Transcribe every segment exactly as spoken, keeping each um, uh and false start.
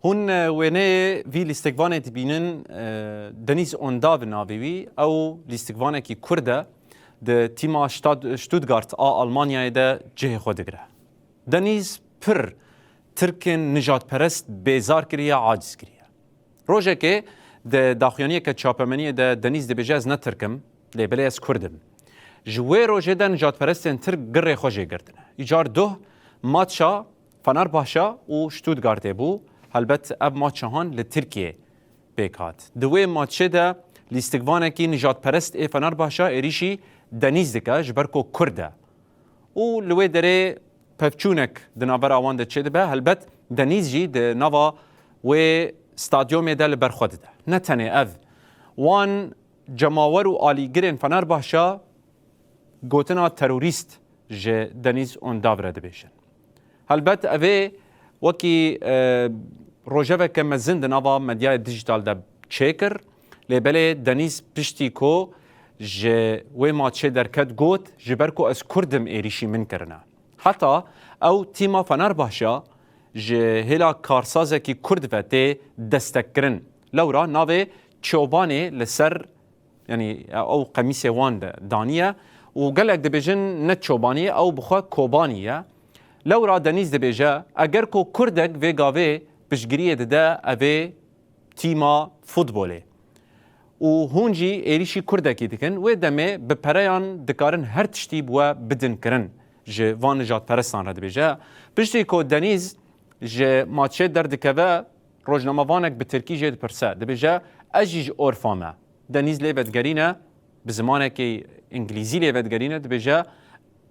Hûn, e, wêneyê vî lîstikvanê dibînin, e, Deniz Ondav navê wî. Ew lîstikvanekî Kurd e. Di tîma Stad-, Stuttgart a Almanyayê de cihê xwe digire. Deniz pir Tirkên nijadperest bêzar kiriye, aciz kiriye. Rojekê di daxuyaniyeke çapemeniyê de Deniz dibêje, "Ez ne Tirk im, lê belê ez Kurd im." Ji wê rojê de nijadperestên Tirk girê xwe jê girtine. Îcar duh matça Fenerbahçe û Stuttgartê bû. Helbet ev matça han li Tirkiyê pêk hat. Di wê matçê de lîstikvanekî nijadperest ê Fenerbahçe êrîşî Deniz dike, ji ber ku Kurd e. Û li wê derê pevçûnek di navbera wan de çêdibe. Helbet Deniz jî di nava wê stadyomê de li ber xwe dide. Ne tenê ev, wan cemawer û alîgirên Fenerbahçe gotina terorîst ji Deniz Ondav re dibêjin. Helbet ev ê wekî, e, rojeveke mezin di nava medyaya dijîtal de çêkir, lê belê Deniz piştî ku ji wê matçê derket got, "Ji ber ku ez Kurd im êrîşî min kirine." Heta ew tîma Fenerbahçe ji hêla karsazekî Kurd ve tê destekkirin. Lewra navê Çobanê li ser, yanî ew qemîsê wan de daniye û gelek dibêjin ne Çobanî ye, ew bi xwe Kobanî ye. Lewra Deniz dibêje, eger ku Kurdek vê gavê piştgiriyê dide, ev ê tîma futbolê. Û hûn jî êrîşî Kurdekî dikin, wê demê bi pereyan dikarin her tiştî bi we bidin kirin ji van nijadperestan re dibêje. Piştî ku Deniz ji matçê derdikeve, rojnamevanek bi tirkî jê dipirse, dibêje, "Ez jî ji Orfa me." Deniz lê vedigerîne, bi zimanekî îngilîzî lê vedigerîne, dibêje,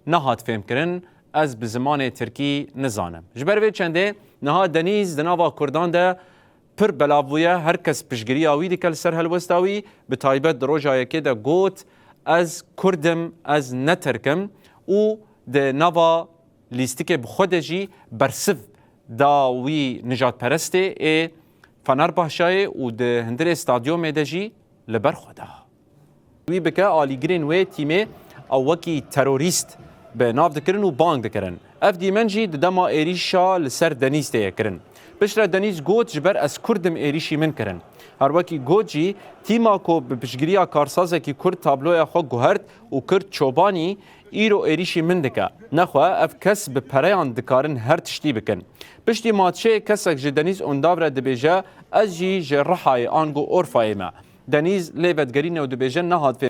"Nehat fêmkirin, ez bi zimanê tirkî nizanim." Ji ber vê çendê niha Deniz di nava Kurdan de pir belav bûye, her kes piştgiriya wî dike li ser helwesta wî, bi taybet di roja yekê de got, "Ez Kurd im, ez ne Tirk im." Û di nava lîstikê bi xwe de jî bersiv da wî nijadperestê ê Fenerbahçeyê û di hundirê stadyomê de jî li ber xwe da. Wî bike alîgirên wê tîmê ew wekî terorîst bi nav dikirin û bang dikirin. Ev dîmen jî di dema êrîşa li ser Denîz tê kirin. Piştre Denîz got, "Ji ber ez Kurd im êrîşî min kirin." Her wekî got jî, tîma ku bi piştgiriya karsazekî Kurd tabloya xwe guhert û kir Çobanî, îro êrîşî min dike. Nexwe ev kes bi pereyan dikarin her tiştî bikin. Piştî matçê kesek ji Denîz Ondav re dibêje, "Ez jî ji Rihayê ango Orfayê me." Denîz lê vedigerîne û dibêje, "Nehat fê."